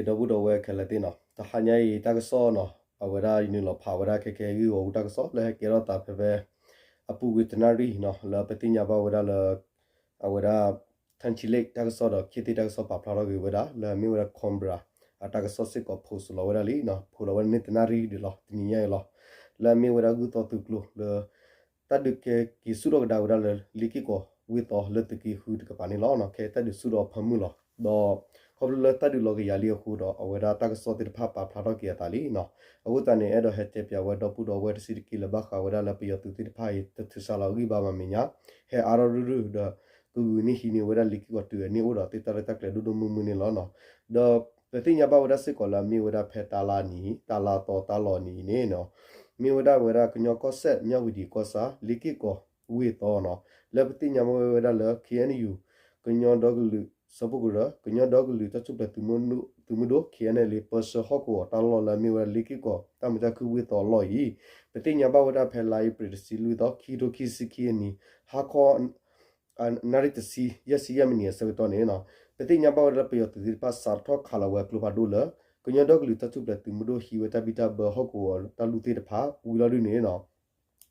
ဒီပုၢ်ဒီဝဲၢ်ခဲလၢာ်သ့ၣ်နီၤ, တဟါညါအံၤတၢ်ကစီၣ်နီၤ, အဝဲဒၣ်ယနုာ်လီၤဖးဝဲဒၣ်ခဲခဲဂ့ၢ်ဂီၤအူတၢ်ကစီၣ်လၢဟဲကဲထီၣ်သးဖဲဖဲ အပူၤကွံာ်တနၣ်ရံၣ်နီၤ, လၢပသ့ၣ်ညါဘၣ်ဝဲဒၣ်လၢ အဝဲဒၣ် ထၣ်ဆံလ့ၣ်တၢ်ကစီၣ်ဒီး ခ့သ့ၣ်တၢ်ကစီၣ်ပာ်ဖျါထီၣ်က့ၤဝဲဒၣ် လၢအမ့ၢ်ဝဲဒၣ် Canberra အတၢ်ကစီၣ်စ့ၢ်ကီး post လီၤဝဲဒၣ်လံနီၤ, post လီၤဝဲဒၣ်န့ၣ်တနၣ်ရံၣ်ဒံးလီၤ, တနံၤညါအံၤလီၤ, လၢအမ့ၢ်ဝဲဒၣ်ဂုၢ်သီသုးကျိၤလၢ တၢ်ဒုးကဲက့ၤဆူၣ်ထီၣ်ကဒါဝဲဒၣ်လၢ လ့က့ၢ်ကီးဝ့ၢ်သီလၢသုးက့ဃုတကပၤန့ၣ်လီၤ. ခဲတၢ်ဒုးဆူၣ်ထီၣ်အဖၢမုၢ်လီၤ. ဒီးခီဖျိလၢတၢ်ဒုးလီၤကယၤလံအဃိဒီး အဝဲဒၣ်တၢ်ကစီၣ်သ့ၣ်တဖၣ်ပာ်ဖျါထီၣ်က့ၤအသးလံနီၤ. အဃိသတးန့ၣ် အဲၣ်ဒိးဟဲတဲပၠးဝဲဒီပုၢ်ဒီဝဲၢ်တဆံးတက့ၢ်လၢဘၣ်ဃးဝဲဒၣ်လၢပယီၤသုးသ့ၣ်တဖၣ်အံၤ တထုးစးလီၤဂံၢ်ဘါမၤမဲာ်ညါ ဟဲအါထီၣ်ရုၢ်ရုၢ်ဒီး ကဂုာ်န့ၢ်ဟံးန့ၢ်ဝဲဒၣ်လ့က့ၢ်ကီးတုၤအန့ၣ်အိၣ်ဒီး သ့ၣ်တၢ်ရဲၣ်တၢ်ကျဲၤဒိၣ်ဒိၣ်မုၢ်မုၢ်န့ၣ်လီၤနီၤ. ဒီးပသ့ၣ်ညါဘၣ်ဝဲဒၣ်စ့ၢ်ကီးလၢအမ့ၢ်ဝဲဒၣ်ဖဲတၢ်လါနံၤ တၢ်လါသီတၢ်လီၢ်နံၤအံၤန့ၣ်နီၤ, မ့ၢ်ဝဲဒၣ်ဝဲဒၣ်ကညီကီၢ်စဲၣ် မၠၣ်ဝတံၤကီၢ်ဆၣ် လ့က့ၢ်ကီးဝ့ၢ်သီနီၤ, လၢပသ့ၣ်ညါဘၣ်ဝဲဒၣ်လၢ ခ့ၣ်အဲၣ်ယူၣ် ကညီဒီကလုာ်စၢဖှိၣ်ကရၢ ကညီဒီကလုာ်တၢ်ထူၣ်ဖျဲးသုးမုၢ်ဒိၣ် ခ့ၣ်အဲၣ်အဲၣ်လ့ ပၢဆှၢဟီၣ်ကဝီၤတၢ်လီၢ်လၢအမ့ၢ်ဝဲဒၣ်လ့က့ၢ်ကီး တၢ်မုာ်တၢ်ခုၣ်ဝ့ၢ်သီအလီၢ်အံၤ, ပသ့ၣ်ညါဘၣ်ဝဲဒၣ်ဖဲလါအ့ဖြ့ၣ်တဆံလွံၢ်သီ ခံကထိခံဆံခံအနံၤ ဟါခီ နၣ်ရံၣ်တဆံ ယဲၢ်ဆံယဲၢ်မံးနံးအဆၢကတီၢ်န့ၣ်နီၤ, ပသ့ၣ်ညါဘၣ်ဝဲဒၣ်လၢပယီၤသုးသ့ၣ်တဖၣ်စးထီၣ်ခးလီၤဝဲကျိဖးဒိၣ်လၢ ကညီဒီကလုာ်တၢ်ထူၣ်ဖျဲးသုးမုၢ်ဒိၣ်ဟံးဝဲတၢ်ဘံၣ်တၢ်ဘၢဟီၣ်ကဝီၤတၢ်လူၢ်သ့ၣ်တဖၣ် ဝံၤလီၤဒုန့ၣ်နီၤ,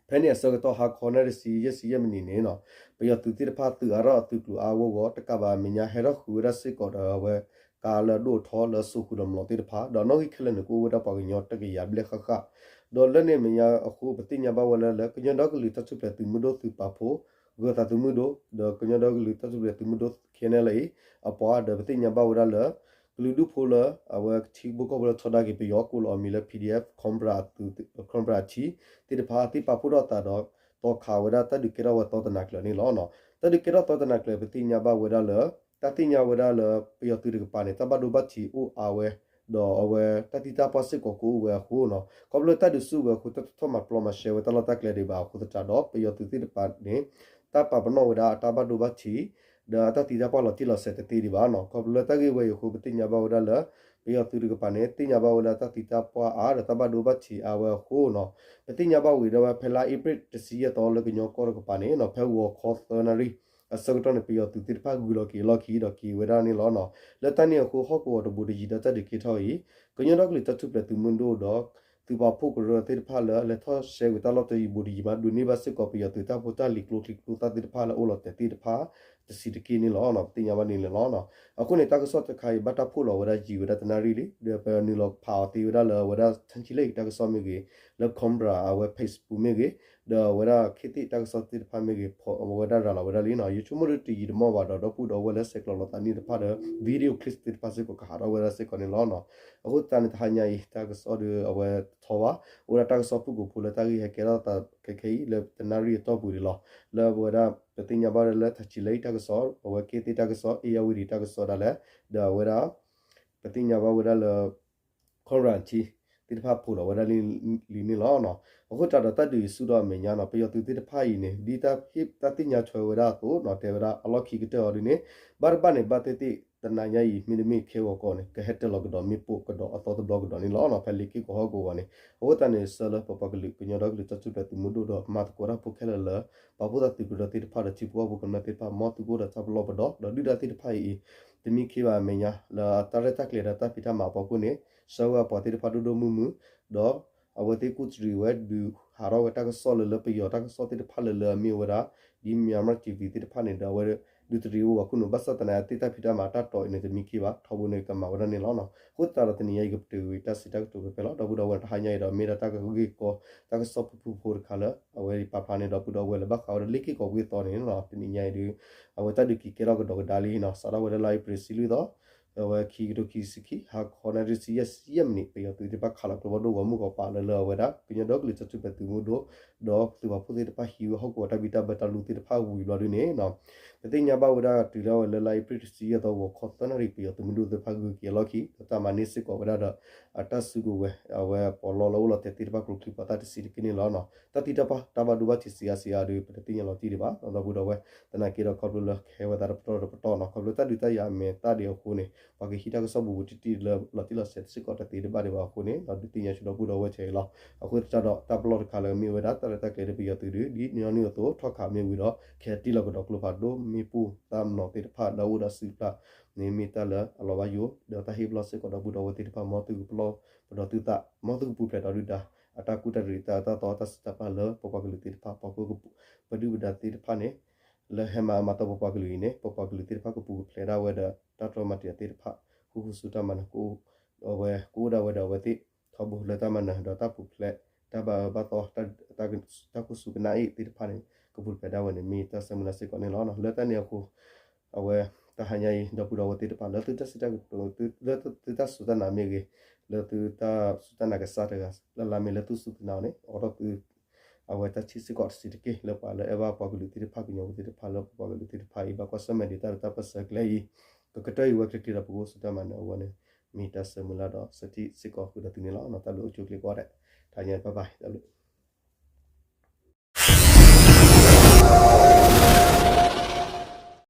ဖဲန့ၣ်အဆၢကတီၢ်ဟါခီနၣ်ရံၣ်တဆံ ယဲၢ်ဆံယဲၢ်မံးနံးန့ၣ်နီၤ, ပယီၤသုးသ့ၣ်တဖၣ်သုးအါထီၣ်အသုးကျိၤအါဂီၢ်ဂီၢ် တကးဘၣ်အမဲာ်ညါဟဲထီၣ်ဃုာ်ဝဲဒၣ်စ့ၢ်ကီးဒီးအဝဲ ကါလၢအဒိၣ်အထီလၢစိာ်ဃုာ်ဒီးမျိာ်သ့ၣ်တဖၣ် ဒီးနီၣ်ဂံၢ်ခဲလၢာ်န့ၣ် ကအိၣ်ဝဲဒၣ်ပှၤကညီတကယၤဘျဲၣ်ဃၣ်ဃၣ်, ဒီးလၢန့ၣ်အမဲာ်ညါအဃိ ပသ့ၣ်ညါဘၣ်ဝဲလၢ လၢကညီဒီကလုာ်တၢ်ထူၣ်ဖျဲးသုးမုၢ်ဒိၣ်သုးပာ်ဖှိၣ် ဂၢၤသးသုးမုၢ်ဒိၣ် ဒီးကညီဒီကလုာ်တၢ်ထူၣ်ဖျဲးသုးမုၢ်ဒိၣ် ခ့ၣ်အဲၣ်အဲၣ်လ့ အပှၤဒီးပသ့ၣ်ညါဘၣ်ဝဲဒၣ်လၢ ကလုာ်ဒူၣ်ဖိလၢ အဝဲထံဖိကီၢ်ဖိလၢထီဒါက့ၤပယီၤ ကိးလီၤအမံၤလၢ PDF Cobra အသုး Cobra အထံးသ့ၣ်တဖၣ် သ့ပာ်ဖှိၣ်ထီၣ်သးဒီး တီၤခးဝဲဒၣ်တၢ်ဒုးကဲထီၣ်ဝဲသီတနၤကျၢၤန့ၣ်လီၤ. တၢ်ဒုးကဲထီၣ်သီတနၤကျၢၤ ပသ့ၣ်ညါဘၣ်ဝဲဒၣ်လၢ တၢ်သ့ၣ်ညါဝဲဒၣ်လၢ ပယီၤသုးတကပၤန့ၣ် တၢ်ဘၣ်ဒိဘၣ်ထံးအိၣ်အါဝဲ ဒီးအဝဲတၢ်သံတၢ်ပှၢ်စ့ၢ်ကီးကအိၣ်ဝဲအဃိနီၤ, ခီဖျိတၢ်ဒုးဆူၣ်ဝဲအဃိ တၢ်တထီၣ်မၤပျီမၤရှဲဝဲတၢ်လီၢ်တၢ်ကျဲဒံးဘၣ်အဃိသတးဒီး ပယီၤသုးသ့ၣ်တဖၣ်န့ၣ် တၢ်ပာ်ပနီၣ်ဝဲဒၣ်အတၢ်ဘၣ်ဒိဘၣ်ထံး ဒီးအတၢ်သံတၢ်ပှၢ်လီၤတံၢ်လီၤဆဲးတသ့ဒံးဘၣ်နီၤ. ခီဖျိလၢတၢ်ဂ့ၢ်ဝဲအံၤအဃိ ပသ့ၣ်ညါဘၣ်ဝဲဒၣ်လၢ ပယီၤသုးတကပၤန့ၣ် သ့ၣ်ညါဘၣ်ဝဲဒၣ်တၢ်သံတၢ်ပှၢ်အါဒီးတၢ်ဘၣ်ဒိဘၣ်ထံးအါဝဲအဃိနီၤ, ပသ့ၣ်ညါဘၣ်ဝဲဒၣ်ဝဲဖဲလါအ့ဖြ့ၣ်တဆံယဲၢ်သီလၢကညီကီၢ်တကပၤန့ၣ်နီၤ ဖဲဂီၤခီသၢနၣ်ရံၣ် အဆၢကတီၢ်န့ၣ် ပယီၤသုးသ့ၣ်တဖၣ်ဂုၤလီၤက့ၤအလီၢ်ခံဒီးက့ၤဝဲဒၣ်န့ၣ်လီၤနီၤ. လၢတၢ်န့ၣ်အဃိ ဟီၣ်ကဝီၤတဘိးတယံၤဒီးတၢ်ဒုးကဲထီၣ်အံၤ ကညီဒီကလုာ်တၢ်ထူၣ်ဖျဲးသုးမုၢ်ဒိၣ်ဒီး သုးပာ်ဖှိၣ်ကရၢသ့ၣ်တဖၣ်လၢ လဲၤထီၣ်ရှဲဝံၤတၢ်လီၢ်တယံၤဘိးတယံၤမး ဒိးန့ၢ်ဘၣ်စ့ၢ်ကီးပယီၤသုးတၢ်ဖိတၢ်လံၤကျိချံကျိသၣ်သ့ၣ်တဖၣ်လၢအိၣ်လီၤတဲာ်သ့ၣ်တဖၣ် တဆံးတက့ၢ်န့ၣ်လီၤ. ပသ့ၣ်ညါဘၣ်န့ၣ်လီၤနီၤ. အဃိန့ၣ် တၢ်ကစီၣ်တခါအံၤ ဘၣ်တၢ်ဖှိၣ်လီၤဝဲဒၣ်ယံာ်ဝဲဒၣ်တနၣ်ရံၣ်လံ ဒီးပနုာ်လီၤဖးအီၤသ့ဝဲဒၣ်လၢအဝဲဒၣ် ထၣ်ဆံလ့ၣ် တၢ်ကစီၣ်မ့ၢ်ဂ့ၤ, လၢ Canberra အဝဲ Facebook မ့ၢ်ဂ့ၤ, ဒီးအဝဲဒၣ်ခ့သ့ၣ်တၢ်ကစီၣ်သ့ၣ်တဖၣ်မ့ၢ်ဂ့ၤ ဖီအဝဲဒၣ်ရၤလီၤဝဲဒၣ်လံနီၤ. ယဆိကမိၣ်ဒီးတယံာ်တမီၢ်ဘၣ်ဒီး ဒီပုၢ်ဒီဝဲၢ်လၢဆဲးကျိးလိာ်သးန့ၣ်တဖၣ်ဒီး video clip သ့ၣ်တဖၣ်စ့ၢ်ကီး ကဟးထီၣ်ဝဲဒၣ်စ့ၢ်ကီးန့ၣ်လီၤနီၤ. အဃိသတးန့ၣ် တဟါညါအံၤ တၢ်ကစီၣ်ဒီးအဝဲတထီဘၣ်, အိၣ်ဝဲဒၣ်တၢ်ကစီၣ်ဖုၣ်ကိာ်ဖိလၢတၢ်ဂ့ၢ်ဟဲကဲထီၣ်သးခဲခဲအံၤ လၢတနၣ်ရံၣ်အတီၢ်ပူၤန့ၣ်လီၤ. လၢအဝဲဒၣ် ပသ့ၣ်ညါဘၣ်ဝဲဒၣ်လၢ ထၣ်ဆံလ့ၣ် တၢ်ကစီၣ်, အဝဲခ့သ့ၣ်တၢ်ကစီၣ်, အ့ၣ်ယၣ်ဝတံၤတၢ်ကစီၣ်ဒၣ်လဲာ်, ဒီးအဝဲဒၣ် ပသ့ၣ်ညါဘၣ်ဝဲဒၣ်လၢ ခီရၣ်ထံသ့ၣ်တဖၣ် ဖီလီၤဝဲဒၣ်လံန့ၣ်လီၤ. အဃိသတးဒီးတၢ်ဒုးဆူၣ်ထီၣ်အမဲာ်ညါနီၤ ပယီၤသုးသ့ၣ်တဖၣ်အံၤန့ၣ် ဒ်တၢ်ဟ့ၣ်တၢ်သ့ၣ်ညါထွဲဝဲဒၣ်အသိးနီၤ တဲဝဲဒၣ်အလီၢ်ခံကတၢၢ်အီၤဒ်န့ၣ် ဘၣ်တဘၣ်န့ၣ် ဘၣ်သ့ၣ်သ့ၣ် တနၤညါအံၤ မ့တမ့ၢ်ခဲဂီၤကီးန့ၣ် ကဟဲတၢၤလီၤကဒီးမ့ၣ်ပိၢ်ကဒီးအသီတဘျီကဒီးန့ၣ်လီၤ. ဖဲလ့က့ၢ်ကီးဟီၣ်ကဝီၤန့ၣ် အဃိသတးန့ၣ် ဆၢလၢပပှၤကလုာ် ကညီဒီကလုာ်တၢ်ထူၣ်ဖျဲးသုးမုၢ်ဒိၣ်ဒီး မၤသကိးတၢ်ဖိခဲလၢာ်လၢ ပာ်ဖှိၣ်သးသုးကရၢသ့ၣ်တဖၣ်ဒီး ထံဖိကီၢ်ဖိကမျၢၢ်သ့ၣ်တဖၣ် မ်သုကအိၣ်ဒီးတၢ်ပလီၢ်ပဒီ ဒီးဒုၣ်ဒါသ့ၣ်တဖၣ်အံၤ တမံခ့ဘၣ်အမဲာ်ညါ လၢတၢ်ရဲၣ်တၢ်ကျဲၤဒီးတၢ်ဖံးတၢ်မၤအဖီခိၣ်န့ၣ် ဆှၢဝဲအပှၤသ့ၣ်တဖၣ်ဒိၣ်ဒိၣ်မုၢ်မုၢ် ဒီး အဝဲသ့ၣ်ကူၣ်တရံးဝဲ ဒုးဟးထီၣ်ဝဲတၢ်ကစီၣ်လၢလၢပယီၤတၢ်ကစီၣ်သ့ၣ်တဖၣ်လၢလၢအမ့ၢ်ဝဲဒၣ် ဒ် Myanmar TV သ့ၣ်တဖၣ်န့ၣ်ဒီး အဝဲဒုးတရံးအိၣ်ဝဲခိၣ်နူာ် ဘၣ်ဆၣ်သနာ်က့ အသ့ၣ်တၢ်ဖံးတၢ်မၤတၢ်တီအံၤန့ၣ် တမံခ့ဘၣ် ထီဘိန့ၣ် ကမၤဝဲဒၣ်န့ၣ်လီၤနီၤ. အဃိသတးဒီးတနံၤညါအံၤ ကပတုာ်ဝံၤတၢ်စံးတၢ်ကတိၤဖဲဖဲလီၤ. ဒီပုၢ်ဒီဝဲၢ် တဟါညါအံၤဒီး မ့ၢ်ဒၣ်တၢ်ဂ့ၢ်ကီ တၢ်ကစီၣ်ဖုၣ်ဖုၣ်ဖိတခါလၢ အဝဲပာ်ဖျါန့ၣ် ဒီပုၢ်ဒီဝဲၢ်လၢဘၣ်ဃးဝဲဒၣ်လ့က့ၢ်ကီးဝ့ၢ်သီန့ၣ်လီၤ. တနံၤညါအံၤဒီး အဝဲတၢ်ဒုးက့ၤကဲထီၣ်ကဒီးကဒါလံနီၤ. စးထီၣ်ဝဲဒၣ်လါအ့ဖြ့ၣ်တဆံလွံၢ်သီ အဝဲခံကထိခံဆံခံ ဟါခီနၣ်ရံၣ်တဆံယဲၢ်ဆံယဲၢ်မံးနံး ပယီၤသုးသ့ၣ်တဖၣ်ခးလီၤကျိဖးဒိၣ်ဂီၤမုၢ်ဂီၤပၤလၢလၢအဝဲဒၣ် ကညီဒီကလုာ်တၢ်ထူၣ်ဖျဲးသုးမုၢ်ဒိၣ် ဒီးသုးပာ်ဖှိၣ်သ့ၣ်တဖၣ်ဟံးဝဲဟီၣ်ကဝီၤတၢ်ဘံၣ်တၢ်ဘၢတၢ်လူၢ်သ့ၣ်တဖၣ်ဝံၤဘျီဒ်န့ၣ်နီၤ ပသ့ၣ်ညါဘၣ်ဝဲဒၣ်တုၤလၢဝဲလၢလါအ့ဖြ့ၣ်တဆံယဲၢ်သီဂီၤခီသၢနၣ်ရံၣ် ပယီၤသုးမုၢ်ဒိၣ်သ့ၣ်တဖၣ်ဂုၤက့ၤအလီၢ်ခံ ဒီးတၢ်မၤန့ၢ်စ့ၢ်ကီးဝဲဒၣ်ဒီး အတၢ်စုကဝဲၤ အဝဲပီးလီလၢအိၣ်လီၤတဲာ်သ့ၣ်တဖၣ်ကျိချံပှၤသၣ်တဆံးတက့ၢ်န့ၣ်လီၤနီၤ. တၢ်သံတၢ်ပှၢ်တၢ်ဘၣ်ဒိဘၣ်ထံးစံးအါစံးအါဒီး ပတသ့ၣ်ညါလီၤတံၢ်ဒံးဘၣ် ဒီပုၢ်ဒီဝဲၢ် သနာ်က့ဒီးခီဖျိလၢကဟဲဝဲသးတပတီၢ်တပတီၢ်နီၤ ခီဖျိတၢ်ဒုးတၢ်ယၤအမဲာ်သၣ်ဒံးအဃိန့ၣ် ပှၤကဟံးတၢ်ကစီၣ်ဘူးဘူးတံၢ်တံၢ်လၢလီၤတံၢ်လီၤဆဲးစ့ၢ်ကီးတသ့တဘၣ်ဒံးဘၣ်အဃိန့ၣ် ဒုးသ့ၣ်ညါဆိဒီပုၢ်ဒီဝဲၢ်ထဲအံၤလီၤ. အဃိသတးဒီးတၢ်ပလီၢ်တခါလၢမ့ၢ်ဝဲဒၣ် လၢတၢ်ကျဲၤဒီးပယီၤသုးဒီး ဒ်နီၢ်နီၢ်အသိး ထီၣ်ခးမ့ၢ်ဝံၤဒီး ခဲတံၢ်လီၤကဒီးကျိဖးဒိၣ် မ့ၣ်ပိၢ်သၣ်မနီၤသ့ၣ်တဖၣ် လၢအအိၣ်ဒီးစုတဖျၢၣ်န့ၣ် မ့ၢ်တၢ်လၢအလီၤဘၣ်ယိၣ် ဒီးတၢ်ဟ့ၣ်ပလီၢ်စ့ၢ်ကီးဒီပုၢ်ဒီဝဲၢ်သ့ၣ်တဖၣ် မ်သုကပလီၢ်ပဒီးသုသး မ်သုကပူၤဖျဲးဒီးဒုၣ်ဒါ အတၢ်ကူၣ်တၢ်ရ့ၣ်တၢ်အၢတၢ်သီတၢ်စံးတၢ်ပာ်လၢပပှၤကလုာ်သ့ၣ်တဖၣ် ပှၤကပဒုၣ်ပဒါသ့ၣ်တဖၣ်န့ၣ် လၢဟဲမၤအါမးတီပပှၤကလုာ်အံၤန့ၣ် ပပှၤကလုာ်သ့ၣ်တဖၣ်ကပူၤကဖျဲးဒၣ်ဝဲဒီး တၢ်တြီမၤတံာ်အီၤသ့ၣ်တဖၣ် ဃူဃူဆူတၢ်မၤနၢၤ အဝဲကအိၣ်ဒၣ်ဝဲဒီးအဝဲသ့ၣ် ထီဘိလၢတၢ်မၤနၢၤ ဒီးတၢ်ပူၤဖျဲး တၢ်ဘၣ်အၢဘၣ်သီ တၢ်ကိၢ်ဆူၣ်ကနၣ်အ့ၣ်သ့ၣ်တဖၣ်န့ၣ် ကပူၤဖျဲးဒၣ်ဝဲန့ၣ် မ့ၢ်တၢ်ဆၢမုၢ်လၢ်စ့ၢ်ကီးန့ၣ်လီၤ. လၢတၢ်န့ၣ်အဃိ အဝဲတဟါညါအံၤ ဒီပုၢ်ဒီဝဲၢ်သ့ၣ်တဖၣ် လၢသုတၢ်စံးတၢ်ကတိၤ လၢသုတၢ်စူၢ်တၢ်နာ်မ့ၢ်ဂ့ၤ, လၢသုတၢ်စူၢ်တၢ်နာ်ကစၢ်တဂၤလၢ်လၢ်မ့ၢ်လၢသုစူၢ်သုနာ်အီၤန့ၣ် အိးထီၣ်သု အဝဲတၢ်ထံၣ်စ့ၢ်ကီးတစဲးတက့ၢ် လၢပှၤလၢအဲၣ်ဘၣ်ပှၤကလုာ်သ့ၣ်တဖၣ် ကညီဖိသ့ၣ်တဖၣ် လၢပပှၤကလုာ်သ့ၣ်တဖၣ်အံၤ ဘၣ်ကွၢ်ဆၢၣ်မဲာ်ဒံးတၢ်လၢတၢ်ပၢၢ်ဆၢကျဲအံၤ ကကတၢၢ်အံၤဝဲချ့ချ့ဒီး ပကအိၣ်ဆူတၢ်မၤနၢၤအဂီၢ်န့ၣ် မ့ၢ်တၢ်ဆၢမုၢ်လၢ်ဒီး စထံၣ်စ့ၢ်ကီးဃုာ်ဒီးသုန့ၣ်လီၤ. တၢ်ဘျုးအိၣ်ဆူၣ်အိၣ်ချ့ကိးဂၤဒဲး တဟါညါ bye bye တၢ်ဘျုး